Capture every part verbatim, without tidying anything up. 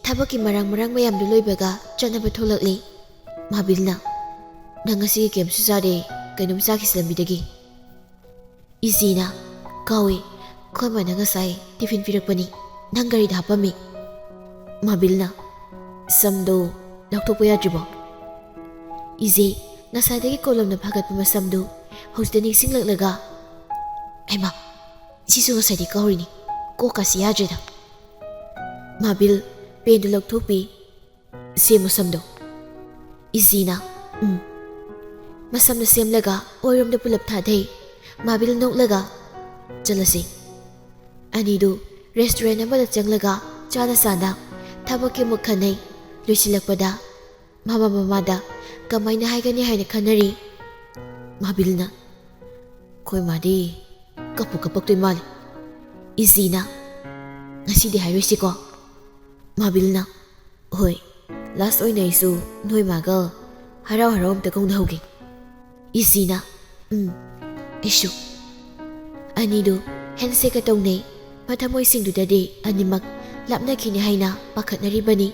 ꯊꯕꯛꯀꯤ ꯃꯔꯥꯡ ꯃꯔꯥꯡ ꯃꯌꯥꯝꯗꯨ ꯂꯣꯏꯕꯒ ꯆꯠꯅꯕ ꯊꯣꯛꯂꯛꯂꯤ꯫ ꯃꯥꯕꯤꯜꯅ, "ꯅꯪ ꯉꯁꯤꯒꯤ ꯀꯩꯝꯁꯨ ꯆꯥꯗꯦ, ꯀꯩꯅꯣꯝ ꯆꯥꯈꯤꯁꯤ ꯂꯝꯕꯤꯗꯒꯤ?" ꯏꯖꯤꯅ, "ꯀꯥꯎꯏ, ꯑꯩꯈꯣꯏ ꯃꯥꯅ ꯉꯁꯥꯏ ꯇꯤꯐꯤꯟ ꯄꯤꯔꯛꯄꯅꯤ, ꯅꯪ ꯒꯥꯔꯤꯗ ꯍꯥꯞꯄꯝꯃꯤ꯫" ꯃꯥꯕꯤꯜꯅ, "ꯁꯝꯗꯣ ꯂꯧꯊꯣꯛꯄ ꯌꯥꯗ꯭ꯔꯤꯕꯣ?" ꯏꯖꯤ, ꯉꯁꯥꯏꯗꯒꯤ ꯀꯣꯂꯣꯝꯅ ꯐꯥꯒꯠꯄ ꯃꯁꯝꯗꯨ ꯍꯧꯖꯤꯛꯇ ꯅꯤꯡꯁꯤꯡꯂꯛꯂꯒ, "ꯍꯩꯃꯥ, ꯁꯤꯁꯨ ꯉꯁꯥꯏꯗꯤ ꯀꯥꯎꯔꯤꯅꯤ, ꯀꯣꯛꯀꯥꯁꯤ ꯌꯥꯗ꯭ꯔꯦꯗ꯫" ꯃꯥꯕꯤꯜ ꯄꯦꯟꯗꯨ ꯂꯧꯊꯣꯛꯄꯤ꯫ "ꯁꯦꯝꯃꯨ ꯁꯝꯗꯣ꯫" ꯏꯖꯤꯅ, "ꯎꯝ꯫" ꯃꯁꯝꯗꯨ ꯁꯦꯝꯂꯒ ꯑꯣꯏꯔꯣꯝꯗ ꯄꯨꯂꯞ ꯊꯥꯊꯩ꯫ ꯃꯥꯕꯤꯜ ꯅꯣꯛꯂꯒ, "ꯆꯠꯂꯁꯤ꯫" ꯑꯅꯤꯗꯨ ꯔꯦꯁꯇꯨꯔꯦꯟ ꯑꯃꯗ ꯆꯪꯂꯒ ꯆꯥꯅ ꯆꯥꯅ ꯊꯕꯛꯀꯤ ꯑꯃꯨꯛ ꯈꯟꯅꯩ꯫ ꯂꯣꯏꯁꯤꯜꯂꯛꯄꯗ ꯃꯃꯥ ꯃꯃꯥꯗ ꯀꯃꯥꯏꯅ ꯍꯥꯏꯒꯅꯤ ꯍꯥꯏꯅ ꯈꯟꯅꯔꯤ꯫ ꯃꯥꯕꯤꯜꯅ, "ꯑꯩꯈꯣꯏ ꯃꯥꯗꯤ ꯀꯞꯄꯨ ꯀꯞꯄꯛꯇꯣꯏ ꯃꯥꯜꯂꯤ꯫" ꯏꯖꯤꯅ, "ꯉꯁꯤꯗꯤ ꯍꯥꯏꯔꯣꯏꯁꯤꯀꯣ꯫" ꯃꯥꯕꯤꯜꯅ, "ꯍꯣꯏ, ꯂꯥꯁ ꯑꯣꯏꯅ ꯑꯩꯁꯨ ꯅꯣꯏ ꯃꯥꯒ ꯍꯔꯥꯎ ꯍꯔꯥꯎ ꯑꯝꯇ ꯀꯧꯅꯍꯧꯒꯦ꯫" ꯏꯖꯤꯅ, "ꯎꯝ, ꯑꯩꯁꯨ꯫" ꯑꯅꯤꯗꯨ ꯍꯦꯟꯁꯦꯛꯀ ꯇꯧꯅꯩ꯫ ꯃꯊꯃꯣꯏꯁꯤꯡꯗꯨꯗꯗꯤ ꯑꯅꯤꯃꯛ ꯂꯥꯞꯅꯈꯤꯅꯤ ꯍꯥꯏꯅ ꯄꯥꯈꯠꯅꯔꯤꯕꯅꯤ꯫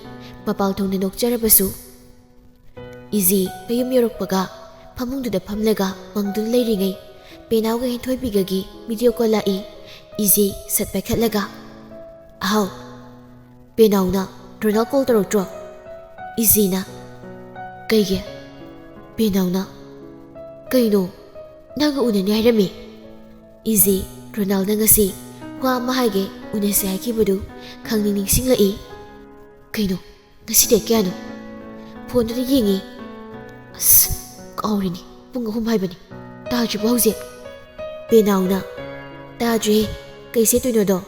ꯃꯄꯥꯜ ꯊꯣꯡꯗ ꯅꯣꯛꯆꯔꯕꯁꯨ꯫ ꯏꯖꯤ ꯃꯌꯨꯝ ꯌꯧꯔꯛꯄꯒ ꯐꯃꯨꯡꯗꯨꯗ ꯐꯝꯂꯒ ꯃꯪꯗꯨꯅ ꯂꯩꯔꯤꯉꯩ, ꯄꯦꯅꯥꯎꯒ ꯍꯦꯟꯊꯣꯏꯕꯤꯒꯒꯤ ꯚꯤꯗꯤꯑꯣ ꯀꯣꯜ ꯂꯥꯛꯏ꯫ ꯏꯖꯤ ꯁꯠ ꯄꯥꯏꯈꯠꯂꯒ, "ꯍꯥꯎ꯫" ꯄꯦꯅꯥꯎꯅ, "ꯔꯣꯅꯥꯜ ꯀꯣꯜ ꯇꯧꯔꯛꯇ꯭ꯔꯣ?" ꯏꯖꯤꯅ, "ꯀꯩꯒꯤ?" ꯄꯦꯅꯥꯎꯅ, "ꯀꯩꯅꯣ, ꯅꯪꯒ ꯎꯅꯅꯤ ꯍꯥꯏꯔꯝꯃꯤ꯫" ꯏꯖꯤ, "ꯔꯣꯅꯥꯜꯅ ꯉꯁꯤ ꯋꯥ ꯑꯃ ꯍꯥꯏꯒꯦ, ꯎꯅꯁꯦ ꯍꯥꯏꯈꯤꯕꯗꯨ ꯈꯪꯅꯤꯡ ꯅꯤꯡꯁꯤꯡꯂꯛꯏ꯫" "ꯀꯩꯅꯣ? ꯉꯁꯤ ꯗꯦꯠ ꯀꯌꯥꯅꯣ?" ꯐꯣꯟꯗꯨꯗ ꯌꯦꯡꯉꯤ꯫ "ꯑꯁ, ꯀꯥꯎꯔꯤꯅꯤ, ꯄꯨꯡ ꯑꯍꯨꯝ ꯍꯥꯏꯕꯅꯤ꯫ ꯇꯥꯗ꯭ꯔꯤꯕꯣ ꯍꯧꯖꯤꯛ?" ꯄꯦꯅꯥꯎꯅ, "ꯇꯥꯗ꯭ꯔꯤꯍꯦ, ꯀꯩ ꯁꯦꯠꯇꯣꯏꯅꯣꯗꯣ?"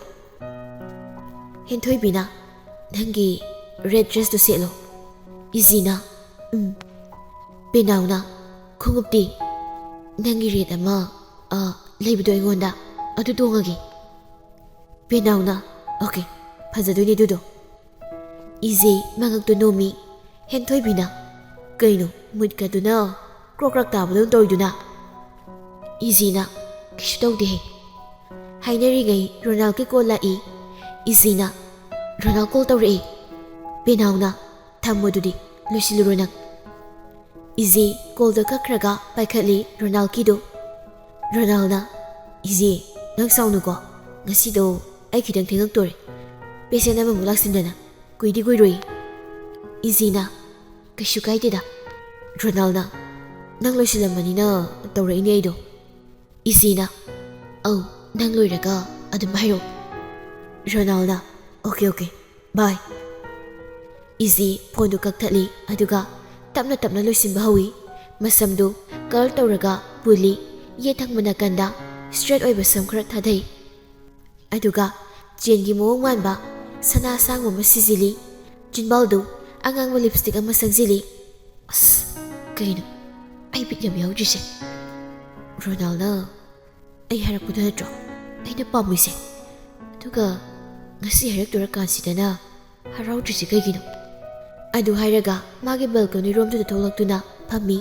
ꯍꯦꯟꯊꯣꯏꯕꯤꯅ, "ꯅꯪꯒꯤ ꯔꯦꯗ ꯗ꯭ꯔꯦꯁꯇꯨ ꯁꯦꯠꯂꯣ꯫" ꯏꯖꯤꯅ, "ꯎꯝ꯫" ꯄꯦꯅꯥꯎꯅ, "ꯈꯣꯡꯎꯞꯇꯤ?" "ꯅꯪꯒꯤ ꯔꯦꯗ ꯑꯃ, ꯑ, ꯂꯩꯕꯗꯣ ꯑꯩꯉꯣꯟꯗ, ꯑꯗꯨ ꯇꯣꯡꯉꯒꯦ꯫" ꯄꯦꯅꯥꯎꯅ, "ꯑꯣꯀꯦ, ꯐꯖꯗꯣꯏꯅꯦ ꯑꯗꯨꯗꯣ꯫" ꯏꯖꯤ ꯃꯉꯛꯇꯨ ꯅꯣꯝꯃꯤ꯫ ꯍꯦꯟꯊꯣꯏꯕꯤꯅ, "ꯀꯩꯅꯣ, ꯃꯨꯠꯀꯗꯨꯅ ꯀ꯭ꯔꯣꯛ ꯀ꯭ꯔꯥꯛ ꯇꯥꯕꯗꯧꯅ ꯇꯧꯔꯤꯗꯨꯅ?" ꯏꯖꯤꯅ, "ꯀꯩꯁꯨ ꯇꯧꯗꯦꯍꯦ꯫" ꯍꯥꯏꯅꯔꯤꯉꯩ ꯔꯣꯅꯥꯜꯒꯤ ꯀꯣꯜ ꯂꯥꯛꯏ꯫ ꯏꯖꯤꯅ, ꯔꯣꯅꯥꯜ ꯀꯣꯜ ꯇꯧꯔꯛꯏ꯫ ꯄꯦꯅꯥꯎꯅ, "ꯊꯝꯃꯣ ꯑꯗꯨꯗꯤ, ꯂꯣꯏꯁꯤꯜꯂꯨꯔꯣ ꯅꯪ꯫" ꯏꯖꯤ ꯀꯣꯜꯗꯣ ꯀꯛꯈ꯭ꯔꯒ ꯄꯥꯏꯈꯠꯂꯤ ꯔꯣꯅꯥꯜꯒꯤꯗꯣ꯫ ꯔꯣꯅꯥꯜꯅ, "ꯏꯖꯤ, ꯅꯪ ꯁꯥꯎꯅꯨꯀꯣ, ꯉꯁꯤꯗꯣ ꯑꯩ ꯈꯤꯇꯪ ꯊꯦꯡꯉꯛꯇꯣꯔꯦ꯫ ꯄꯦꯁꯦꯟ ꯑꯃꯃꯨꯛ ꯂꯥꯛꯁꯤꯟꯗꯅ ꯀꯨꯏꯗꯤ ꯀꯨꯏꯔꯣꯏ꯫" ꯏꯖꯤꯅ, "ꯀꯩꯁꯨ ꯀꯥꯏꯗꯦꯗ꯫" ꯔꯣꯅꯥꯜꯅ, "ꯅꯪ ꯂꯣꯏꯁꯤꯜꯂꯝꯃꯅꯤꯅ ꯇꯧꯔꯛꯏꯅꯦ ꯑꯩꯗꯣ꯫" ꯏꯖꯤꯅ, "ꯑꯧ, ꯅꯪ ꯂꯣꯏꯔꯒ ꯑꯗꯨꯝ ꯍꯥꯏꯔꯛꯑꯣ꯫" ꯔꯣꯅꯥꯜꯅ, "ꯑꯣꯀꯦ, ꯑꯣꯀꯦ, ꯕꯥꯏ꯫" ꯏꯖꯤ ꯐꯣꯟꯗꯨ ꯀꯛꯊꯠꯂꯤ, ꯑꯗꯨꯒ ꯇꯞꯅ ꯇꯞꯅ ꯂꯣꯏꯁꯤꯟꯕ ꯍꯧꯏ꯫ ꯃꯁꯝꯗꯨ ꯀꯔꯜ ꯇꯧꯔꯒ ꯄꯨꯜꯂꯤ, ꯌꯦꯠ ꯊꯪꯕ ꯅꯥꯀꯟꯗ ꯁ꯭ꯇ꯭ꯔꯦꯠ ꯑꯣꯏꯕ ꯁꯝ ꯈꯔ ꯊꯥꯗꯩ꯫ ꯑꯗꯨꯒ ꯆꯦꯟꯒꯤ ꯃꯑꯣꯡ ꯃꯥꯟꯕ ꯁꯅꯥ ꯑꯁꯥꯡꯕ ꯑꯃ ꯁꯤꯖꯤꯜꯂꯤ꯫ ꯆꯤꯟꯕꯥꯜꯗꯨ ꯑꯉꯥꯡꯕ ꯂꯤꯞꯁꯇꯤꯛ ꯑꯃ ꯁꯪꯖꯤꯜꯂꯤ꯫ ꯑꯁ, ꯀꯩꯅꯣ ꯑꯩ ꯕꯤꯠ ꯌꯥꯝ ꯌꯥꯎꯗ꯭ꯔꯤꯁꯦ? ꯔꯣꯅꯥꯜꯅ ꯑꯩ ꯍꯥꯏꯔꯛꯄꯗꯨ ꯅꯠꯇ꯭ꯔꯣ ꯑꯩꯅ ꯄꯥꯝꯃꯤꯁꯦ? ꯑꯗꯨꯒ ꯉꯁꯤ ꯍꯥꯏꯔꯛꯇꯣꯔꯀꯥꯟꯁꯤꯗꯅ ꯍꯔꯥꯎꯗ꯭ꯔꯤꯁꯤ ꯀꯩꯒꯤꯅꯣ? ꯑꯗꯨ ꯍꯥꯏꯔꯒ ꯃꯥꯒꯤ ꯕꯦꯜꯀꯣꯅꯤ ꯔꯣꯝꯗꯨꯗ ꯊꯣꯛꯂꯛꯇꯨꯅ ꯐꯝꯃꯤ꯫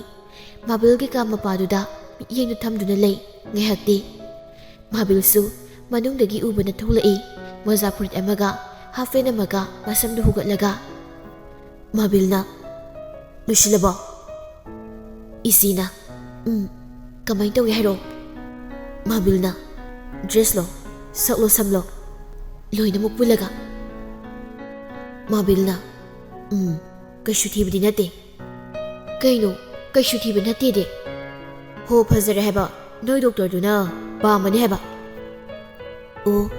ꯃꯥꯕꯦꯜꯒꯤ ꯀꯥ ꯃꯄꯥꯗꯨꯗ ꯃꯤꯠꯌꯦꯡꯗꯨ ꯊꯝꯗꯨꯅ ꯂꯩ ꯉꯥꯏꯍꯥꯛꯇꯤ꯫ ꯃꯥꯕꯦꯜꯁꯨ ꯃꯅꯨꯡꯗꯒꯤ ꯎꯕꯅ ꯊꯣꯛꯂꯛꯏ, ꯃꯣꯖꯥ ꯐꯨꯔꯤꯠ ꯑꯃꯒ ꯍꯥꯐ ꯄꯦꯟ ꯑꯃꯒ ꯃꯁꯝꯗꯨ ꯍꯨꯒꯠꯂꯒ꯫ ꯃꯥꯕꯦꯜꯅ, "ꯂꯣꯏꯁꯤꯜꯂꯕꯣ?" ꯏꯖꯤꯅ, "ꯎꯝ, ꯀꯃꯥꯏꯅ ꯇꯧꯏ ꯍꯥꯏꯔꯛꯑꯣ?" ꯃꯥꯕꯦꯜꯅ, "ꯗ꯭ꯔꯦꯁꯂꯣ, ꯁꯛꯂꯣ, ꯁꯝꯂꯣ, ꯂꯣꯏꯅꯃꯛ ꯄꯨꯜꯂꯒ?" ꯃꯥꯕꯦꯜꯅ, "ꯎꯝ, ꯀꯩꯁꯨ ꯊꯤꯕꯗꯤ ꯅꯠꯇꯦ꯫" "ꯀꯩꯅꯣ ꯀꯩꯁꯨ ꯊꯤꯕ ꯅꯠꯇꯦꯗꯤ?" "ꯍꯣ, ꯐꯖꯔꯦ ꯍꯥꯏꯕ, ꯅꯣꯏ ꯗꯣꯛꯇꯔꯗꯨꯅ ꯄꯥꯝꯃꯅꯤ ꯍꯥꯏꯕ꯫" "ꯑꯣ,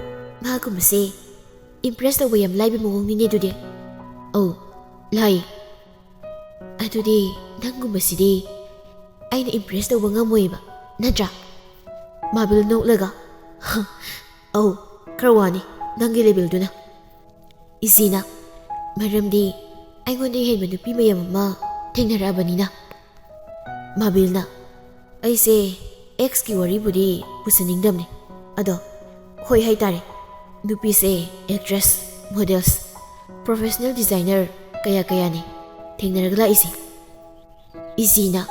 ꯃꯥꯒꯨꯝꯕꯁꯦ ꯏꯝꯄ꯭ꯔꯦꯁ ꯇꯧꯕ ꯌꯥꯝ ꯂꯥꯏꯕ ꯃꯑꯣꯡꯅꯤꯅꯦ ꯑꯗꯨꯗꯤ꯫" "ꯑꯧ, ꯂꯥꯏ꯫" "ꯑꯗꯨꯗꯤ ꯅꯪꯒꯨꯝꯕꯁꯤꯗꯤ ꯑꯩꯅ ꯏꯝꯄ꯭ꯔꯦꯁ ꯇꯧꯕ ꯉꯝꯃꯣꯏꯕ, ꯅꯠꯇ꯭ꯔꯥ?" ꯃꯥꯕꯦꯜ ꯅꯣꯛꯂꯒ, "ꯑꯧ, ꯈꯔ ꯋꯥꯅꯤ ꯅꯪꯒꯤ ꯂꯦꯕꯦꯜꯗꯨꯅ꯫" ꯏꯖꯤꯅ, "ꯃꯔꯝꯗꯤ ꯑꯩꯉꯣꯟꯗ ꯍꯦꯟꯕ ꯅꯨꯄꯤ ꯃꯌꯥꯝ ꯑꯃ ꯊꯦꯡꯅꯔꯛꯑꯕꯅꯤꯅ꯫" ꯃꯥꯕꯦꯜꯅ, "ꯑꯩꯁꯦ ꯑꯦꯛꯁꯀꯤ ꯋꯥꯔꯤꯕꯨꯗꯤ ꯄꯨꯁꯟꯅꯤꯡꯗꯕꯅꯤ, ꯑꯗꯣ ꯍꯣꯏ ꯍꯥꯏꯇꯥꯔꯦ, ꯅꯨꯄꯤꯁꯦ ꯑꯦꯛꯇ꯭ꯔꯦꯁ, ꯃꯣꯗꯦꯜꯁ, ꯄ꯭ꯔꯣꯐꯦꯁꯅꯦꯜ ꯗꯤꯖꯥꯏꯅꯔ ꯀꯌꯥ ꯀꯌꯥꯅꯤ ꯊꯦꯡꯅꯔꯒ ꯂꯥꯛꯏꯁꯦ꯫" ꯏꯖꯤꯅ,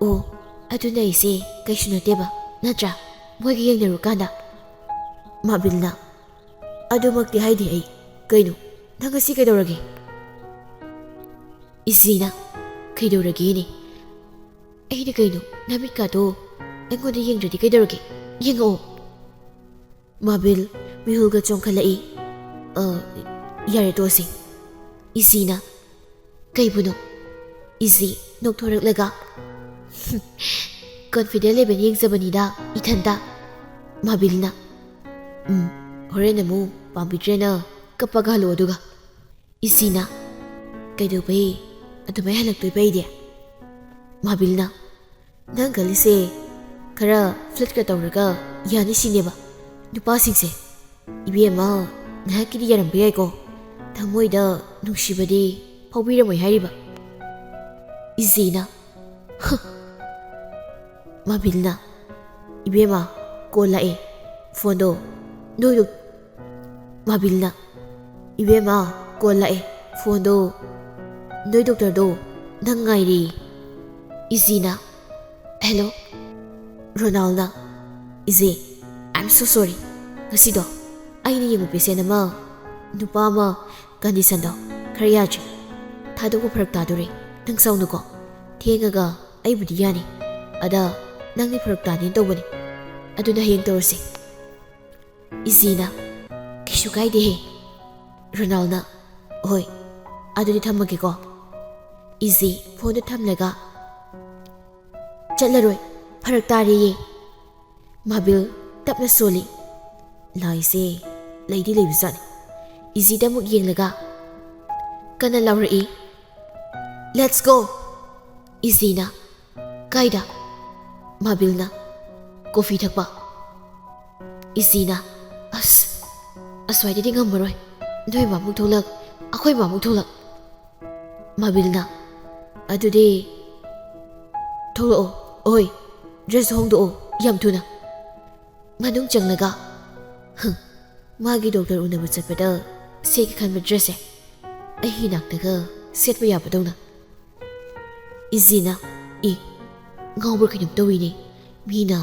"ꯑꯣ, ꯑꯗꯨꯅ ꯑꯩꯁꯦ ꯀꯩꯁꯨ ꯅꯠꯇꯦꯕ, ꯅꯠꯇ꯭ꯔꯥ, ꯃꯣꯏꯒ ꯌꯦꯡꯅꯔꯨꯀꯥꯟꯗ?" ꯃꯥꯕꯦꯜꯅ, "ꯑꯗꯨꯃꯛꯇꯤ ꯍꯥꯏꯗꯦ ꯑꯩ, "ꯀꯩꯅꯣ? ꯅꯪ ꯉꯁꯤ ꯀꯩꯗꯧꯔꯒꯦ?" ꯏꯖꯤꯅ, "ꯀꯩꯗꯧꯔꯒꯦꯅꯦ? ꯑꯩꯅ ꯀꯩꯅꯣ? ꯅꯃꯤꯠꯀꯥꯗꯣ ꯑꯩꯉꯣꯟꯗ ꯌꯦꯡꯗ꯭ꯔꯗꯤ ꯀꯩꯗꯧꯔꯒꯦ? ꯌꯦꯡꯉꯛꯑꯣ꯫" ꯃꯥꯕꯤꯜ ꯃꯤꯍꯨꯜꯒ ꯆꯣꯡꯈꯠꯂꯛꯏ꯫ "ꯑ, ꯌꯥꯔꯦ, ꯇꯣꯛꯑꯁꯤ꯫" ꯏꯖꯤꯅ, "ꯀꯩꯕꯨꯅꯣ?" ꯏꯖꯤ ꯅꯣꯛꯊꯣꯔꯛꯂꯒ, "Confident level ꯌꯦꯡꯖꯕꯅꯤꯗ ꯏꯊꯟꯇ꯫" ꯃꯥꯕꯤꯜꯅ, "ꯎꯝ, ꯍꯣꯔꯦꯟ ꯑꯃꯨꯛ ꯄꯥꯝꯕꯤꯗ꯭ꯔꯦꯅ ꯀꯞꯄꯒ ꯍꯜꯂꯛꯑꯣ ꯑꯗꯨꯒ꯫" ꯏꯖꯤꯅ, "ꯀꯩꯗꯧꯕꯩ ꯑꯗꯨꯃꯥꯏ ꯍꯜꯂꯛꯇꯣꯏꯕ ꯑꯩꯗꯤ?" ꯃꯥꯕꯤꯜꯅ, "ꯅꯪ ꯈꯜꯂꯤꯁꯦ ꯈꯔ flirtꯀ ꯇꯧꯔꯒ ꯌꯥꯅꯤ ꯁꯤꯅꯦꯕ ꯅꯨꯄꯥꯁꯤꯡꯁꯦ꯫ ꯏꯕꯦꯝꯃ, ꯉꯥꯏꯍꯥꯛꯀꯤꯗꯤ ꯌꯥꯔꯝꯕ ꯌꯥꯏꯀꯣ, ꯊꯃꯣꯏꯗ ꯅꯨꯡꯁꯤꯕꯗꯤ ꯐꯥꯎꯕꯤꯔꯝꯃꯣꯏ ꯍꯥꯏꯔꯤꯕ꯫" ꯏꯖꯤꯅ, "ꯍ!" ꯃꯥꯕꯤꯜꯅ, "ꯏꯕꯦꯝꯃ, call ꯂꯥꯛꯑꯦ, phoneꯗꯣ ꯅꯣꯏꯗꯣ꯫" ꯃꯥꯕꯤꯜꯅ, "ꯏꯕꯦꯝꯃ, call ꯂꯥꯛꯑꯦ, phoneꯗꯣ ꯅꯣꯏ doctorꯗꯣ ꯅꯪ ꯉꯥꯏꯔꯤ꯫" ꯏꯖꯤꯅ, "Hello꯫" ꯔꯣꯅꯥꯜꯅ, "ꯏꯖꯤ, I'm so sorry꯫ ꯉꯁꯤꯗꯣ ꯑꯩꯅ ꯌꯦꯡꯕ patient ꯑꯃ, ꯅꯨꯄꯥ ꯑꯃ conditionꯗꯣ ꯈꯔ ꯌꯥꯗ꯭ꯔꯦ꯫ ꯊꯥꯗꯣꯛꯄ ꯐꯔꯛ ꯇꯥꯗꯣꯔꯦ꯫ ꯅꯪ ꯁꯥꯎꯅꯨꯀꯣ꯫ ꯊꯦꯡꯉꯒ ꯑꯩꯕꯨꯗꯤ ꯌꯥꯅꯤ꯫ ꯑꯗ ꯅꯪꯗꯤ ꯐꯔꯛ ꯇꯥꯅꯦꯅ ꯇꯧꯕꯅꯦ꯫ ꯑꯗꯨꯅ ꯍꯌꯦꯡ ꯇꯧꯔꯁꯦ꯫" ꯏꯖꯤꯅ, "ꯀꯩꯁꯨ ꯀꯥꯏꯗꯦꯍꯦ꯫" ꯔꯣꯅꯥꯜꯅ, "ꯍꯣꯏ, ꯑꯗꯨꯗꯤ ꯊꯝꯃꯒꯦꯀꯣ꯫" ꯏꯖꯤ phoneꯗꯣ ꯊꯝꯂꯒ, "ꯆꯠꯂꯔꯣꯏ, ꯐꯔꯛ ꯇꯥꯔꯦꯌꯦ꯫" ꯃꯥꯕꯤꯜ ꯇꯞꯅ ꯁꯣꯜꯂꯤ꯫ ꯂꯥꯏꯁꯦ ꯂꯩꯗꯤ ꯂꯩꯕꯖꯥꯠꯅꯤ꯫ ꯏꯖꯤꯗ ꯑꯃꯨꯛ ꯌꯦꯡꯂꯒ ꯀꯟꯅ ꯂꯥꯎꯔꯛꯏ, "Let's go!" ꯏꯖꯤꯅ, "ꯀꯥꯏꯗ?" ꯃꯥꯕꯤꯜꯅ, "Coffee ꯊꯛꯄ꯫" ꯏꯖꯤꯅ, "ꯑꯁ, ꯑꯁ꯭ꯋꯥꯏꯗꯗꯤ ꯉꯝꯃꯔꯣꯏ꯫ ꯅꯣꯏ ꯃꯥꯃꯨꯛ ꯊꯣꯛꯂꯛ, ꯑꯩꯈꯣꯏ ꯃꯥꯃꯨꯛ ꯊꯣꯛꯂꯛ꯫" ꯃꯥꯕꯤꯜꯅ, "ꯑꯗꯨꯗꯤ ꯊꯣꯛꯂꯛꯑꯣ꯫ ꯑꯣꯏ, dress ꯍꯣꯡꯗꯣꯛꯑꯣ ꯌꯥꯝ ꯊꯨꯅ꯫" ꯃꯅꯨꯡ ꯆꯪꯂꯒ, "ꯍꯪ, ꯃꯥꯒꯤ doctor ꯎꯅꯕ ꯆꯠꯄꯗ ꯁꯦꯠꯀꯦ ꯈꯟꯕ dressꯁꯦ ꯑꯩꯒꯤ ꯏꯅꯥꯛꯇꯒ ꯁꯦꯠꯄ ꯌꯥꯕꯗꯧꯅ꯫" ꯏꯖꯤꯅ, "ꯏ, ꯉꯥꯎꯕ꯭ꯔꯥ ꯀꯩꯅꯣꯝ ꯇꯧꯏꯅꯦ꯫ ꯃꯤꯅ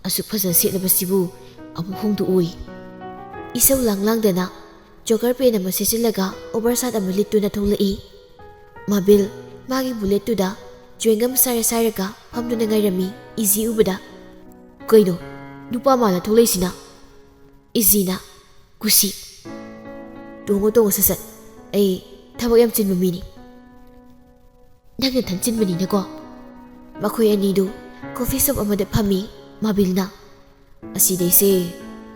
ꯑꯁꯨꯛ ꯐꯖꯅ ꯁꯦꯠꯂꯕꯁꯤꯕꯨ ꯑꯃꯨꯛ ꯍꯣꯡꯗꯣꯛꯎꯏ꯫" ꯏꯁꯧ ꯂꯥꯡ ꯂꯥꯡꯗꯅ ꯖꯣꯒꯔ ꯄꯦꯟ ꯑꯃ ꯁꯦꯠꯆꯤꯜꯂꯒ ꯑꯣꯚꯔ ꯁꯥꯔꯠ ꯑꯃ ꯂꯤꯠꯇꯨꯅ ꯊꯣꯛꯂꯛꯏ꯫ ꯃꯥꯕꯤꯜ ꯃꯥꯒꯤ ꯕꯨꯂꯦꯠꯇꯨꯗ ꯆ꯭ꯋꯦꯡꯒꯝ ꯁꯥꯏꯔ ꯁꯥꯏꯔꯒ ꯐꯝꯗꯨꯅ ꯉꯥꯏꯔꯝꯃꯤ꯫ ꯏꯖꯤ ꯎꯕꯗ, "ꯀꯩꯅꯣ, ꯅꯨꯄꯥ ꯃꯥꯜꯂ ꯊꯣꯛꯂꯛꯏꯁꯤꯅ?" ꯏꯖꯤꯅ, "ꯀꯨꯁꯤ, ꯇꯣꯡꯉꯣ ꯇꯣꯡꯉꯣ ꯁꯠ ꯁꯠ, ꯑꯩ ꯊꯕꯛ ꯌꯥꯝ ꯆꯤꯟꯕ ꯃꯤꯅꯤ"꯫ "ꯅꯪꯅ ꯊꯟꯆꯤꯟꯕꯅꯤꯅꯀꯣ"꯫ ꯃꯈꯣꯏ ꯑꯅꯤꯗꯨ ꯀꯣꯐꯤ ꯁꯣꯞ ꯑꯃꯗ ꯐꯝꯃꯤ꯫ ꯃꯥꯕꯤꯜꯅ, "ꯑꯁꯤꯗꯩꯁꯦ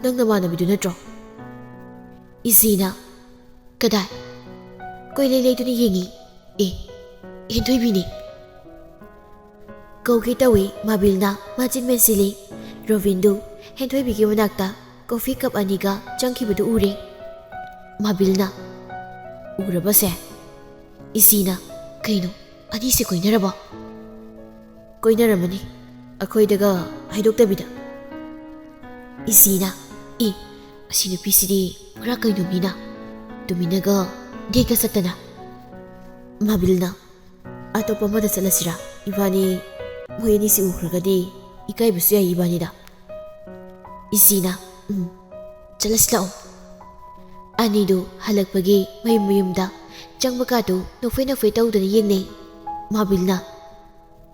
ꯅꯪ ꯅꯃꯥꯟꯅꯕꯤꯗꯨ ꯅꯠꯇ꯭ꯔꯣ?" ꯏꯖꯤꯅ, "ꯀꯗꯥꯏ?" ꯀꯣꯏꯂꯩ ꯂꯩꯗꯨꯅ ꯌꯦꯡꯉꯤ꯫ "ꯑꯦ, ꯍꯦꯟꯊꯣꯏꯕꯤꯅꯤ"꯫ ꯀꯧꯒꯦ ꯇꯧꯏ꯫ ꯃꯥꯕꯤꯜꯅ ꯃꯆꯤꯟ ꯃꯦꯟꯁꯤꯜꯂꯤ꯫ ꯔꯣꯕꯤꯟꯗꯨ ꯍꯦꯟꯊꯣꯏꯕꯤꯒꯤ ꯃꯅꯥꯛꯇ ꯀꯣꯐꯤ ꯀꯞ ꯑꯅꯤꯒ ꯆꯪꯈꯤꯕꯗꯨ ꯎꯔꯦ꯫ ꯃꯥꯕꯤꯜꯅ, "ꯎꯔꯕꯁꯦ?" ꯏꯖꯤꯅ, "ꯀꯩꯅꯣ, ꯑꯅꯤꯁꯦ ꯀꯣꯏꯅꯔꯕꯣ?" "ꯀꯣꯏꯅꯔꯝꯃꯅꯤ, ꯑꯩꯈꯣꯏꯗꯒ ꯍꯥꯏꯗꯣꯛꯇꯕꯤꯗ"꯫ ꯏꯖꯤꯅ, "ꯑꯦ, ꯑꯁꯤ ꯅꯨꯄꯤꯁꯤꯗꯤ ꯄꯨꯔꯥ ꯀꯩꯅꯣꯝꯅꯤꯅ, ꯇꯨꯃꯤꯟꯅꯒ ꯗꯦꯠꯀ ꯆꯠꯇꯅ"꯫ ꯃꯥꯕꯤꯜꯅ, "ꯑꯇꯣꯞꯄ ꯑꯃꯗ ꯆꯠꯂꯁꯤꯔꯥ? ꯏꯕꯥꯅꯤ, ꯃꯣꯏ ꯑꯅꯤꯁꯤ ꯎꯈ꯭ꯔꯒꯗꯤ ꯏꯀꯥꯏꯕꯁꯨ ꯌꯥꯏ ꯏꯕꯥꯅꯤꯗ"꯫ ꯏꯖꯤꯅ, "ꯎꯝ, ꯆꯠꯂꯁꯤ ꯂꯥꯛꯑꯣ"꯫ ꯑꯅꯤꯗꯨ ꯍꯜꯂꯛꯄꯒꯤ ꯃꯌꯨꯝ ꯃꯌꯨꯝꯗ ꯆꯪꯕ ꯀꯥꯗꯨ ꯅꯣꯛꯐꯦ ꯅꯣꯛꯐꯦ ꯇꯧꯗꯨꯅ ꯌꯦꯡꯅꯩ꯫ ꯃꯥꯕꯤꯜꯅ,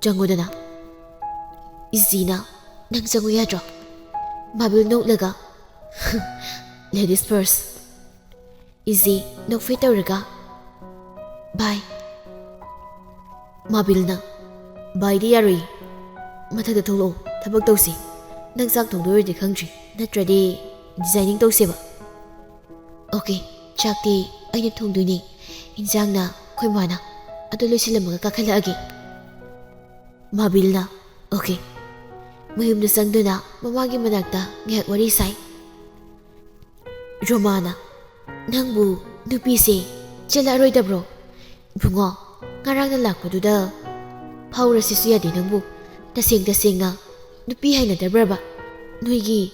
"ꯆꯪꯉꯨꯗꯅ"꯫ ꯏꯖꯤꯅ, "ꯅꯪ ꯆꯪꯉꯨ ꯌꯥꯗ꯭ꯔꯣ?" ꯃꯥꯕꯤꯜ ꯅꯣꯛꯂꯒ, "Ladies first"꯫ ꯏꯖꯤ ꯅꯣꯛꯐꯦ ꯇꯧꯔꯒ, "ꯕꯥꯏ"꯫ ꯃꯥꯕꯤꯜꯅ, "ꯕꯥꯏꯗꯤ ꯌꯥꯔꯣꯏ, ꯃꯊꯛꯇ ꯊꯣꯛꯂꯛꯑꯣ, ꯊꯕꯛ ꯇꯧꯁꯤ꯫ ꯅꯪ ꯆꯥꯛ ꯊꯣꯡꯗꯣꯏꯔꯗꯤ ꯈꯪꯗ꯭ꯔꯤ, ꯅꯠꯇ꯭ꯔꯗꯤ ꯗꯤꯖꯥꯏꯅꯤꯡ ꯇꯧꯁꯦꯕ"꯫ "ꯑꯣꯀꯦ, ꯆꯥꯛꯇꯤ ꯑꯩꯅ ꯊꯣꯡꯗꯣꯏꯅꯦ, ꯏꯟꯖꯥꯡꯅ ꯑꯩꯈꯣꯏ ꯃꯥꯅ꯫ ꯑꯗꯨ ꯂꯣꯏꯁꯤꯜꯂꯝꯃꯒ ꯀꯥꯈꯠꯂꯛꯑꯒꯦ"꯫ ꯃꯥꯕꯤꯜꯅ, "ꯑꯣꯀꯦ"꯫ ꯃꯌꯨꯝꯗ ꯆꯪꯗꯨꯅ ꯃꯃꯥꯒꯤ ꯃꯅꯥꯛꯇ ꯉꯥꯏꯍꯥꯛ ꯋꯥꯔꯤ ꯁꯥꯏ꯫ ꯔꯣꯃꯥꯅ, "ꯅꯪꯕꯨ ꯅꯨꯄꯤꯁꯦ ꯆꯦꯜꯂꯛꯑꯔꯣꯏꯗꯕ꯭ꯔꯣ? ꯏꯕꯨꯡꯉꯣ, ꯉꯔꯥꯡꯅ ꯂꯥꯛꯄꯗꯨꯗ ꯐꯥꯎꯔꯁꯤꯁꯨ ꯌꯥꯗꯦ ꯅꯪꯕꯨ꯫ ꯇꯁꯦꯡ ꯇꯁꯦꯡꯅ ꯅꯨꯄꯤ ꯍꯩꯅꯗꯕ꯭ꯔꯕ? ꯅꯣꯏꯒꯤ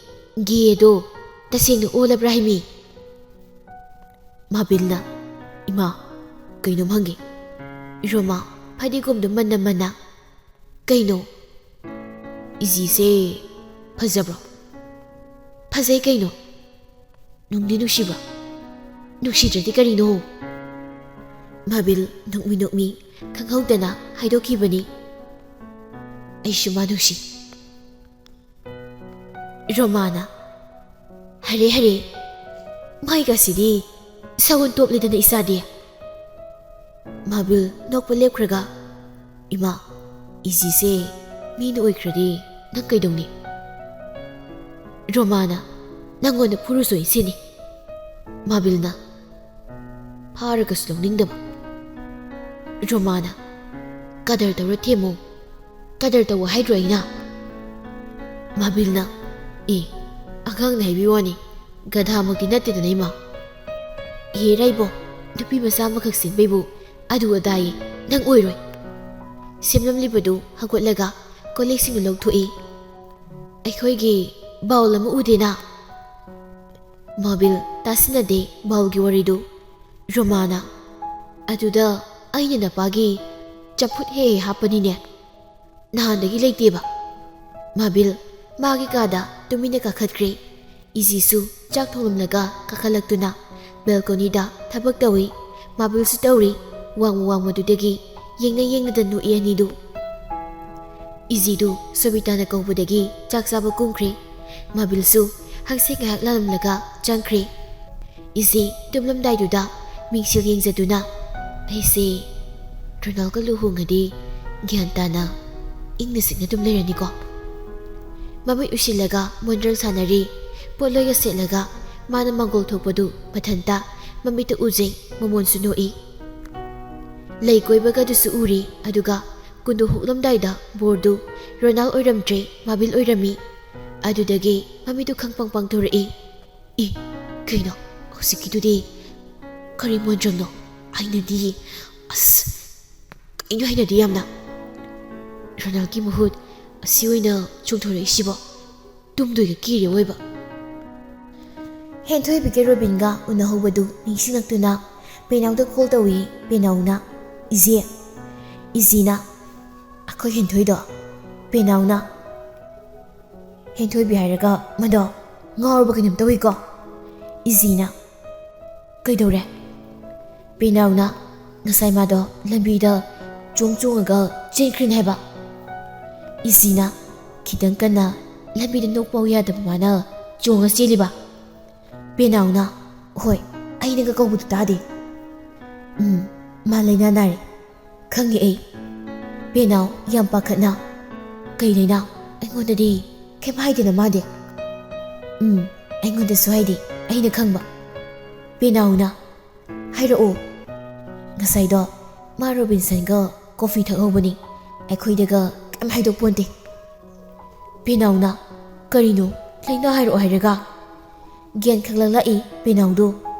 ꯒꯦꯗꯣ ꯇꯁꯦꯡꯅ ꯑꯣꯜꯂꯕ꯭ꯔꯥ ꯍꯥꯏꯃꯤ?" ꯃꯥꯕꯤꯜꯅ, "ꯏꯃꯥ, ꯀꯩꯅꯣꯝ ꯍꯪꯒꯦ"꯫ ꯔꯣꯃꯥ ꯐꯗꯤꯒꯣꯝꯗꯣ ꯃꯟꯅ ꯃꯟꯅ, "ꯀꯩꯅꯣ? ꯏꯖꯤꯁꯦ ꯐꯖꯕ꯭ꯔꯣ?" "ꯐꯖꯩ ꯀꯩꯅꯣ꯫ ꯅꯨꯡꯗꯤ ꯅꯨꯡꯁꯤꯕ"꯫ ꯅꯨꯡꯁꯤꯗ꯭ꯔꯗꯤ ꯀꯔꯤꯅꯣ? ꯃꯥꯕꯤꯜ ꯅꯣꯛꯃꯤ ꯅꯣꯛꯃꯤ ꯈꯪꯍꯧꯗꯅ ꯍꯥꯏꯗꯣꯛꯈꯤꯕꯅꯤ꯫ ꯑꯩꯁꯨ ꯃꯥ ꯅꯨꯡꯁꯤ꯫ ꯔꯣꯃꯥꯅ, "ꯍꯔꯦ ꯍꯔꯦ, ꯃꯥꯏꯒꯁꯤꯗꯤ ꯁꯒꯣꯜ ꯇꯣꯞꯂꯦꯗꯅ ꯏꯆꯥꯗꯤ"꯫ ꯃꯥꯕꯤꯜ ꯅꯣꯛꯄ ꯂꯦꯞꯈ꯭ꯔꯒ, "ꯏꯃꯥ, ꯏꯖꯤꯁꯦ ꯃꯤꯅ ꯑꯣꯏꯈ꯭ꯔꯗꯤ ꯅꯪ ꯀꯩꯗꯧꯅꯤ?" ꯔꯣꯃꯥꯅ, "ꯅꯪꯉꯣꯟꯗ ꯐꯨꯔꯨꯁꯨ ꯏꯟꯁꯤꯅꯤ"꯫ ꯃꯥꯕꯤꯜꯅ, "ꯐꯥꯔꯒꯁꯨ ꯂꯧꯅꯤꯡꯗꯕ"꯫ ꯔꯣꯃꯥꯅ, "ꯀꯗꯔ ꯇꯧꯔ ꯊꯦꯝꯃꯨ꯫ ꯀꯗꯔ ꯇꯧꯕ ꯍꯥꯏꯗ꯭ꯔꯣ ꯑꯩꯅ?" ꯃꯥꯕꯤꯜꯅ, "ꯑꯦ, ꯑꯉꯥꯡꯅ ꯍꯥꯏꯕꯤ ꯋꯥꯅꯤ, ꯒꯙꯥꯃꯛꯇꯤ ꯅꯠꯇꯦꯗꯅ ꯏꯃꯥ꯫ ꯏꯍꯦ ꯔꯥꯏꯕꯣ, ꯅꯨꯄꯤ ꯃꯆꯥ ꯑꯃꯈꯛ ꯁꯤꯟꯕꯩꯕꯨ ꯑꯗꯨ ꯑꯗꯥꯏ ꯅꯪ ꯑꯣꯏꯔꯣꯏ"꯫ ꯁꯦꯝꯂꯝꯂꯤꯕꯗꯨ ꯍꯧꯒꯠꯂꯒ ꯀꯣꯜꯂꯤꯛꯁꯤꯡꯗꯨ ꯂꯧꯊꯣꯛꯏ꯫ "ꯑꯩꯈꯣꯏꯒꯤ ꯕꯥꯎꯜ ꯑꯃ ꯎꯗꯦꯅ"꯫ ꯃꯥꯕꯤꯜ ꯇꯥꯁꯤꯟꯅꯗꯦ ꯕꯥꯎꯜꯒꯤ ꯋꯥꯔꯤꯗꯨ꯫ ꯔꯣꯃꯥꯅ, "ꯑꯗꯨꯗ ꯑꯩꯅ ꯅꯄꯥꯒꯤ ꯆꯝꯐꯨꯠ ꯍꯦꯛ ꯍꯦꯛ ꯍꯥꯞꯄꯅꯤꯅꯦ꯫ ꯅꯍꯥꯟꯗꯒꯤ ꯂꯩꯇꯦꯕ"꯫ ꯃꯥꯕꯤꯜ ꯃꯥꯒꯤ ꯀꯥꯗ ꯇꯨꯃꯤꯟꯅ ꯀꯥꯈꯠꯈ꯭ꯔꯦ꯫ ꯏꯖꯤꯁꯨ ꯆꯥꯛ ꯊꯣꯡꯂꯝꯂꯒ ꯀꯥꯈꯠꯂꯛꯇꯨꯅ ꯕꯦꯜꯀꯣꯅꯤꯗ ꯊꯕꯛ ꯇꯧꯏ꯫ ꯃꯥꯕꯤꯜꯁꯨ ꯇꯧꯔꯤ꯫ ꯋꯥꯡꯃ ꯋꯥꯡꯃꯗꯨꯗꯒꯤ ꯌꯦꯡꯅ ꯌꯦꯡꯅꯗ ꯅꯣꯛꯏ ꯑꯅꯤꯗꯨ꯫ ꯏꯖꯤꯗꯨ ꯁꯣꯕꯤꯇꯥꯅ ꯀꯧꯕꯗꯒꯤ ꯆꯥꯛ ꯆꯥꯕ ꯀꯨꯝꯈ꯭ꯔꯦ꯫ ꯃꯥꯕꯤꯜꯁꯨ ꯍꯛꯁꯦ ꯉꯥꯏꯍꯥꯛ ꯂꯥꯜꯂꯝꯂꯒ ꯆꯪꯈ꯭ꯔꯦ꯫ ꯏꯖꯤ ꯇꯨꯝꯂꯝꯗꯥꯏꯗꯨꯗ ꯃꯤꯡꯁꯦꯜ ꯌꯦꯡꯖꯗꯨꯅ, "ꯑꯩꯁꯦ ꯔꯣꯅꯥꯜꯒ ꯂꯨꯍꯣꯡꯉꯗꯤ ꯒ꯭ꯌꯥꯟ ꯇꯥꯅ ꯏꯪꯅ ꯆꯤꯛꯅ ꯑꯗꯨꯝ ꯂꯩꯔꯅꯤꯀꯣ"꯫ ꯃꯃꯤꯠ ꯎꯏꯁꯤꯜꯂꯒ ꯃꯣꯟꯗ꯭ꯔꯪ ꯁꯥꯟꯅꯔꯤ꯫ ꯄꯣꯠꯂꯣꯏꯒ ꯁꯦꯠꯂꯒ ꯃꯥꯅ ꯃꯪꯒꯣꯜ ꯊꯣꯛꯄꯗꯨ ꯃꯊꯟꯇ ꯃꯃꯤꯠꯇ ꯎꯖꯩ꯫ ꯃꯃꯣꯟꯁꯨ ꯅꯣꯛꯏ꯫ ꯂꯩ ꯀꯣꯏꯕꯒꯗꯨꯁꯨ ꯎꯔꯤ꯫ ꯑꯗꯨꯒ ꯀꯨꯟꯗꯣ ꯍꯨꯛꯂꯝꯗꯥꯏꯗ ꯕꯣꯔꯗꯨ ꯔꯣꯅꯥꯜ ꯑꯣꯏꯔꯝꯗ꯭ꯔꯦ, ꯃꯥꯕꯤꯜ ꯑꯣꯏꯔꯝꯃꯤ꯫ ꯑꯗꯨꯗꯒꯤ ꯃꯃꯤꯠꯇꯨ ꯈꯪꯄꯪ ꯄꯪꯊꯣꯔꯛꯏ꯫ "ꯏ, ꯀꯩꯅꯣ? ꯍꯧꯖꯤꯛꯀꯤꯗꯨꯗꯤ ꯀꯔꯤ ꯃꯣꯟꯗ꯭ꯔꯪꯅꯣ? ꯍꯩꯅꯗꯤꯌꯦ꯫ ꯑꯁ, ꯀꯩꯅꯣ ꯍꯩꯅꯗꯤ ꯌꯥꯝꯅ꯫ ꯔꯣꯅꯥꯜꯒꯤ ꯃꯍꯨꯠ ꯑꯁꯤ ꯑꯣꯏꯅ ꯆꯣꯡꯊꯣꯔꯛꯏꯁꯤꯕꯣ? ꯇꯨꯝꯗꯣꯏꯒ ꯀꯤꯔꯦ ꯑꯣꯏꯕ"꯫ ꯍꯦꯟꯊꯣꯏꯕꯤꯒ ꯔꯣꯕꯤꯟꯒ ꯎꯅꯍꯧꯕꯗꯨ ꯅꯤꯡꯁꯤꯡꯂꯛꯇꯨꯅ ꯄꯦꯅꯥꯎꯗ ꯀꯣꯜ ꯇꯧꯏ꯫ ꯄꯦꯅꯥꯎꯅ, "ꯏꯖꯦ"꯫ ꯏꯖꯤꯅ, "ꯑꯩꯈꯣꯏ ꯍꯦꯟꯊꯣꯏꯗꯣ"꯫ ꯄꯦꯅꯥꯎꯅ, "ꯍꯦꯟꯊꯣꯏꯕꯤ ꯍꯥꯏꯔꯒ ꯃꯗꯣ ꯉꯥꯎꯔꯕ ꯀꯩꯅꯣꯝ ꯇꯧꯏꯀꯣ"꯫ ꯏꯖꯤꯅ, "ꯀꯩꯗꯧꯔꯦ?" ꯄꯦꯅꯥꯎꯅ ꯉꯁꯥꯏ ꯃꯥꯗꯣ ꯂꯝꯕꯤꯗ ꯆꯣꯡ ꯆꯣꯡꯉꯒ ꯆꯦꯟꯈ꯭ꯔꯤꯅꯦ ꯍꯥꯏꯕ꯫ ꯏꯖꯤꯅ ꯈꯤꯇꯪ ꯀꯟꯅ ꯂꯝꯕꯤꯗ ꯅꯣꯛꯄ ꯌꯥꯗꯕ ꯃꯥꯅ ꯆꯣꯡꯉ ꯆꯦꯜꯂꯤꯕ꯫ ꯄꯦꯅꯥꯎꯅ, "ꯍꯣꯏ, ꯑꯩꯅꯒ ꯀꯧꯕꯗꯨ ꯇꯥꯗꯦ꯫ ꯎꯝ, ꯃꯥ ꯂꯩꯅꯥ ꯅꯥꯔꯦ꯫ ꯈꯪꯉꯦ ꯑꯩ꯫" ꯄꯦꯅꯥꯎ ꯌꯥꯝ ꯄꯥꯈꯠꯅ, "ꯀꯩ ꯂꯩꯅꯥ? ꯑꯩꯉꯣꯟꯗꯗꯤ ꯀꯩꯝ ꯍꯥꯏꯗꯦꯅ ꯃꯥꯗꯤ?" "ꯎꯝ, ꯑꯩꯉꯣꯟꯗꯁꯨ ꯍꯥꯏꯗꯦ, ꯑꯩꯅ ꯈꯪꯕ꯫" ꯄꯦꯅꯥꯎꯅ, "ꯍꯥꯏꯔꯛꯑꯣ꯫" "ꯉꯁꯥꯏꯗꯣ ꯃꯥ ꯔꯣꯕꯤꯟꯁꯟꯒ ꯀꯣꯐꯤ ꯊꯛꯍꯧꯕꯅꯤ, ꯑꯩꯈꯣꯏꯗꯒ ꯀꯩꯝ ꯍꯥꯏꯗꯣꯛꯄꯣꯟꯇꯦ꯫" ꯄꯦꯅꯥꯎꯅ, "ꯀꯔꯤꯅꯣ? ꯂꯩꯅꯥ ꯍꯥꯏꯔꯛꯑꯣ ꯍꯥꯏꯔꯒ?" ꯒ꯭ꯌꯥꯟ ꯈꯪꯂꯛꯂꯛꯏ ꯄꯦꯅꯥꯎꯗꯨ꯫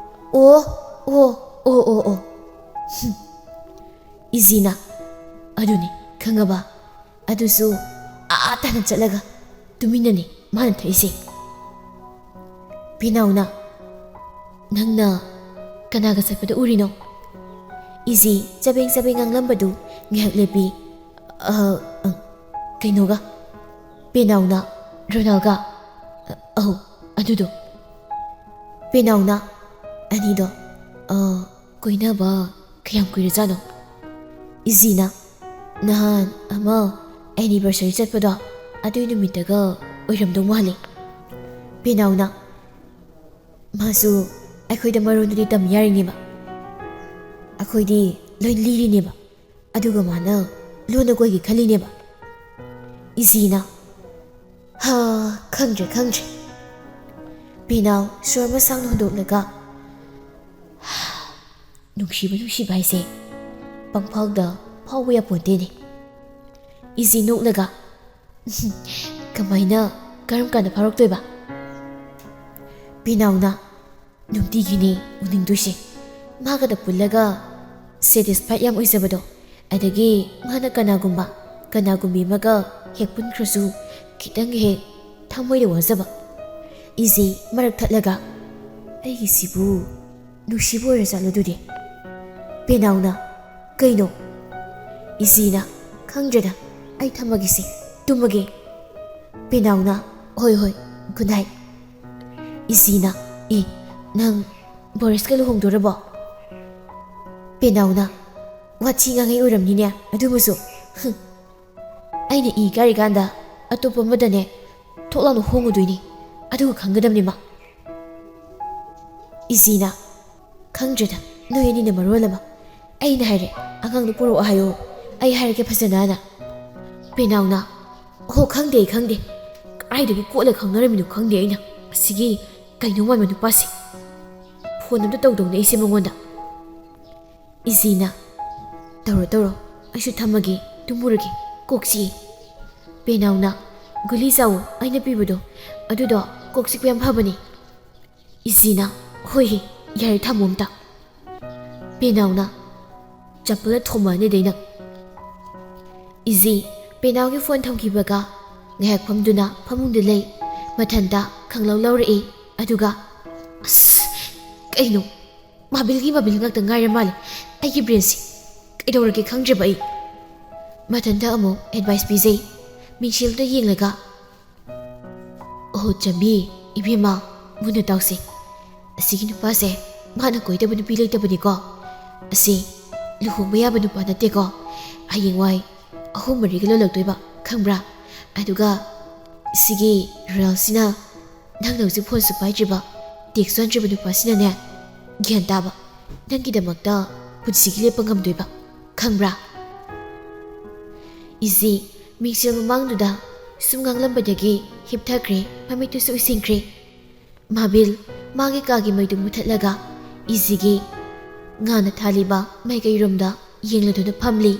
"ꯑꯣ, ꯑꯣ, ꯑꯣ, ꯑꯣ, ꯑꯣ꯫" ꯍꯨꯝ꯫ ꯏꯖꯤꯅ, "ꯑꯗꯨꯅꯤ, ꯈꯪꯉꯕ? ꯑꯗꯨꯁꯨ ꯑꯥ ꯇꯥꯅ ꯆꯠꯂꯒ ꯇꯨꯃꯤꯟꯅꯅꯤ ꯃꯥꯅ ꯊꯛꯏꯁꯦ꯫" ꯄꯦꯅꯥꯎꯅ, "ꯅꯪꯅ ꯀꯅꯥꯒ ꯆꯠꯄꯗ ꯎꯔꯤꯅꯣ?" ꯏꯖꯤ ꯆꯕꯦꯡ ꯆꯕꯦꯡ ꯉꯥꯡꯂꯝꯕꯗꯨ ꯉꯥꯏꯍꯥꯛ ꯂꯦꯞꯄꯤ꯫ "ꯑ, ꯑ, ꯀꯩꯅꯣꯒ꯫" ꯄꯦꯅꯥꯎꯅ, "ꯔꯣꯅꯥꯜꯒ?" "ꯑ, ꯑꯧ, ꯑꯗꯨꯗꯣ꯫" ꯄꯦꯅꯥꯎꯅ, "ꯑꯅꯤꯗꯣ, ꯑ, ꯀꯣꯏꯅꯕ ꯀꯌꯥꯝ ꯀꯨꯏꯔꯖꯥꯠꯅꯣ?" ꯏꯖꯤꯅ, "ꯅꯍꯥꯟ ꯑꯃ anniversary ꯆꯠꯄꯗꯣ, ꯑꯗꯨꯏ ꯅꯨꯃꯤꯠꯇꯒ ꯑꯣꯏꯔꯝꯗꯧ ꯃꯥꯜꯂꯦ꯫" ꯄꯦꯅꯥꯎꯅ, "ꯃꯥꯁꯨ ꯑꯩꯈꯣꯏꯗ ꯃꯔꯣꯟꯗꯨꯗꯤ ꯇꯝ ꯌꯥꯔꯤꯅꯦꯕ꯫ ꯑꯩꯈꯣꯏꯗꯤ ꯂꯣꯏ ꯂꯤꯔꯤꯅꯦꯕ꯫ ꯑꯗꯨꯒ ꯃꯥꯅ ꯂꯣꯟꯅ ꯀꯣꯏꯒꯦ ꯈꯜꯂꯤꯅꯦꯕ꯫" ꯏꯖꯤꯅ, "ꯍꯥ, ꯈꯪꯗ꯭ꯔꯦ, ꯈꯪꯗ꯭ꯔꯦ꯫" ꯄꯦꯅꯥꯎ ꯁꯣꯔ ꯑꯃ ꯁꯥꯡꯅ ꯍꯣꯟꯗꯣꯛꯂꯒ, "ꯅꯨꯡꯁꯤꯕ, ꯅꯨꯡꯁꯤꯕ ꯍꯥꯏꯁꯦ ꯄꯪꯐꯥꯎꯗ ꯐꯥꯎꯕ ꯌꯥꯄꯣꯟꯇꯦꯅꯦ꯫" ꯏꯖꯤ ꯅꯣꯛꯂꯒ, "ꯀꯃꯥꯏꯅ, ꯀꯔꯝ ꯀꯥꯟꯗ ꯐꯥꯎꯔꯛꯇꯣꯏꯕ?" ꯄꯦꯅꯥꯎꯅ, "ꯅꯨꯡꯇꯤꯒꯤꯅꯦ ꯎꯅꯤꯡꯗꯣꯏꯁꯦ꯫ ꯃꯥꯒꯗ ꯄꯨꯜꯂꯒ satisfied ꯌꯥꯝ ꯑꯣꯏꯖꯕꯗꯣ꯫ ꯑꯗꯒꯤ ꯃꯥꯅ ꯀꯅꯥꯒꯨꯝꯕ, ꯀꯅꯥꯒꯨꯝꯕꯤ ꯑꯃꯒ ꯍꯦꯛ ꯄꯨꯟꯈ꯭ꯔꯁꯨ ꯈꯤꯇꯪ ꯍꯦꯛ ꯊꯃꯣꯏꯗ ꯋꯥꯖꯕ꯫" ꯏꯖꯤ ꯃꯔꯛ ꯊꯠꯂꯒ, "ꯑꯩꯒꯤꯁꯤꯕꯨ ꯅꯨꯡꯁꯤꯕ ꯑꯣꯏꯔꯖꯥꯠꯂꯣ ꯑꯗꯨꯗꯤ?" ꯄꯦꯅꯥꯎꯅ, "ꯀꯩꯅꯣ?" ꯏꯖꯤꯅ, "ꯈꯪꯗ꯭ꯔꯦꯗ, ꯑꯩ ꯊꯝꯃꯒꯦꯁꯦ, ꯇꯨꯝꯃꯒꯦ꯫" ꯄꯦꯅꯥꯎꯅ, "ꯍꯣꯏ, ꯍꯣꯏ, good night꯫" ꯏꯖꯤꯅ, "ꯑꯦ, ꯅꯪ ꯕꯣꯔꯤꯁꯀ ꯂꯨꯍꯣꯡꯗꯣꯔꯕꯣ? ꯄꯦꯅꯥꯎꯅ, "ꯋꯥꯊꯤ ꯉꯥꯡꯉꯩ ꯑꯣꯏꯔꯝꯅꯤꯅꯦ ꯑꯗꯨꯃꯁꯨ꯫ ꯍꯨꯝ꯫ ꯑꯩꯅ ꯏ ꯀꯥꯔꯤꯀꯥꯟꯗ ꯑꯇꯣꯞꯄ ꯑꯃꯗꯅꯦ ꯊꯣꯛ ꯂꯥꯎꯅ ꯍꯣꯡꯉꯨꯗꯣꯏꯅꯤ, ꯑꯗꯨꯒ ꯈꯪꯒꯗꯕꯅꯤ ꯃꯥ꯫" ꯏꯖꯤꯅ, "ꯈꯪꯗ꯭ꯔꯦꯗ, ꯅꯣꯏ ꯑꯅꯤꯅ ꯃꯔꯣꯜ ꯑꯃ꯫ ꯑꯩꯅ ꯍꯥꯏꯔꯦ, ꯑꯉꯥꯡꯗꯣ ꯄꯨꯔꯛꯑꯣ ꯍꯥꯏꯌꯣ, ꯑꯩ ꯍꯥꯏꯔꯒꯦ ꯐꯖꯅꯅ꯫" ꯄꯦꯅꯥꯎꯅ, "ꯑꯣꯍꯣ, ꯈꯪꯗꯦ, ꯑꯩ ꯈꯪꯗꯦ꯫ ꯀꯗꯥꯏꯗꯒꯤ ꯀꯣꯠꯂ ꯈꯪꯅꯔꯝꯃꯤꯅꯣ ꯈꯪꯗꯦ ꯑꯩꯅ꯫ ꯑꯁꯤꯒꯤ ꯀꯩꯅꯣ ꯃꯥꯟꯕ ꯅꯨꯄꯥꯁꯦ꯫ ꯐꯣꯟ ꯑꯝꯇ ꯇꯧꯗꯧꯅꯦ ꯑꯩꯁꯦ ꯃꯉꯣꯟꯗ꯫" ꯏꯖꯤꯅ, "ꯇꯧꯔꯣ, ꯇꯧꯔꯣ, ꯑꯩꯁꯨ ꯊꯝꯃꯒꯦ, ꯇꯨꯝꯃꯨꯔꯒꯦ, ꯀꯣꯛ ꯆꯤꯛꯑꯦ꯫" ꯄꯦꯅꯥꯎꯅ, "ꯒꯨꯂꯤ ꯆꯥꯎꯑꯣ, ꯑꯩꯅ ꯄꯤꯕꯗꯣ, ꯑꯗꯨꯗꯣ ꯀꯣꯛ ꯆꯤꯛꯄ ꯌꯥꯝ ꯐꯕꯅꯦ꯫" ꯏꯖꯤꯅ, "ꯍꯣꯏ ꯍꯦ, ꯌꯥꯔꯦ, ꯊꯝꯃꯣ ꯑꯝꯇ꯫" ꯄꯦꯅꯥꯎꯅ, "ꯆꯝꯄꯜꯅ ꯊꯣꯝꯃꯛꯑꯅꯤꯗꯩ ꯅꯪ꯫" ꯏꯖꯤ ꯄꯦꯅꯥꯎꯒꯤ ꯐꯣꯟ ꯊꯝꯈꯤꯕꯒ ꯉꯥꯏꯍꯥꯛ ꯐꯝꯗꯨꯅ ꯐꯃꯨꯡꯗ ꯂꯩ꯫ ꯃꯊꯟꯇ ꯈꯪꯂꯧ ꯂꯧꯔꯛꯏ꯫ ꯑꯗꯨꯒ, "ꯑꯁ, ꯀꯩꯅꯣ? ꯃꯥꯕꯤꯜꯒꯤ ꯃꯥꯕꯤꯜ ꯉꯥꯛꯇ ꯉꯥꯏꯔ ꯃꯥꯜꯂꯦ ꯑꯩꯒꯤ ꯕ꯭ꯔꯦꯟꯁꯦ꯫ ꯀꯩꯗꯧꯔꯒꯦ ꯈꯪꯗ꯭ꯔꯦꯕ ꯑꯩ꯫" ꯃꯊꯟꯇ ꯑꯃꯨꯛ ꯑꯦꯗꯚꯥꯏꯁ ꯄꯤꯖꯩ꯫ ꯃꯤꯡꯁꯦꯜꯗ ꯌꯦꯡꯂꯒ, "ꯑꯣꯍꯣ, ꯆꯝꯕꯤ, ꯏꯕꯦꯝꯃ, ꯃꯨꯟꯅ ꯇꯥꯎꯁꯦ꯫ ꯑꯁꯤꯒꯤ ꯅꯨꯄꯥꯁꯦ ꯃꯥꯅ ꯀꯣꯏꯗꯕ ꯅꯨꯄꯤ ꯂꯩꯇꯕꯅꯤꯀꯣ꯫ ꯑꯁꯤ ꯂꯨꯍꯣꯡꯕ ꯌꯥꯕ ꯅꯨꯄꯥ ꯅꯠꯇꯦꯀꯣ꯫ ꯍꯌꯦꯡꯋꯥꯏ ꯑꯍꯨꯝ ꯃꯔꯤꯒ ꯂꯣꯜꯂꯛꯇꯣꯏꯕ, ꯈꯪꯕ꯭ꯔꯥ? ꯑꯗꯨꯒ ꯁꯤꯒꯤ ꯔꯣꯌꯦꯜꯁꯤꯅ ꯅꯪꯅ ꯍꯧꯖꯤꯛ ꯐꯣꯟꯁꯨ ꯄꯥꯏꯗ꯭ꯔꯤꯕ, ꯇꯦꯛꯁꯁꯨ ꯍꯟꯗ꯭ꯔꯤꯕ ꯅꯨꯄꯥꯁꯤꯅꯅꯦ, ꯒ꯭ꯌꯥꯟ ꯇꯥꯕ, ꯅꯪꯒꯤꯗꯃꯛꯇ ꯄꯨꯟꯁꯤꯒꯤ ꯂꯦꯞꯄ ꯉꯝꯗꯣꯏꯕ, ꯈꯪꯕ꯭ꯔꯥ?" ꯏꯖꯤ ꯃꯤꯡꯁꯦꯜ ꯃꯃꯥꯡꯗꯨꯗ ꯁꯨꯝ ꯉꯥꯡꯂꯝꯕꯗꯒꯤ ꯍꯤꯞꯊꯈ꯭ꯔꯦ, ꯃꯃꯤꯠꯇꯨꯁꯨ ꯎꯏꯁꯤꯟꯈ꯭ꯔꯦ꯫ ꯃꯥꯕꯤꯜ ꯃꯥꯒꯤ ꯀꯥꯒꯤ ꯃꯩꯗꯨ ꯃꯨꯊꯠꯂꯒ ꯏꯖꯤꯒꯤ ꯉꯥꯅ ꯊꯥꯜꯂꯤꯕ ꯃꯥꯏꯀꯩꯔꯣꯝꯗ ꯌꯦꯡꯂꯗꯨꯅ ꯐꯝꯂꯤ꯫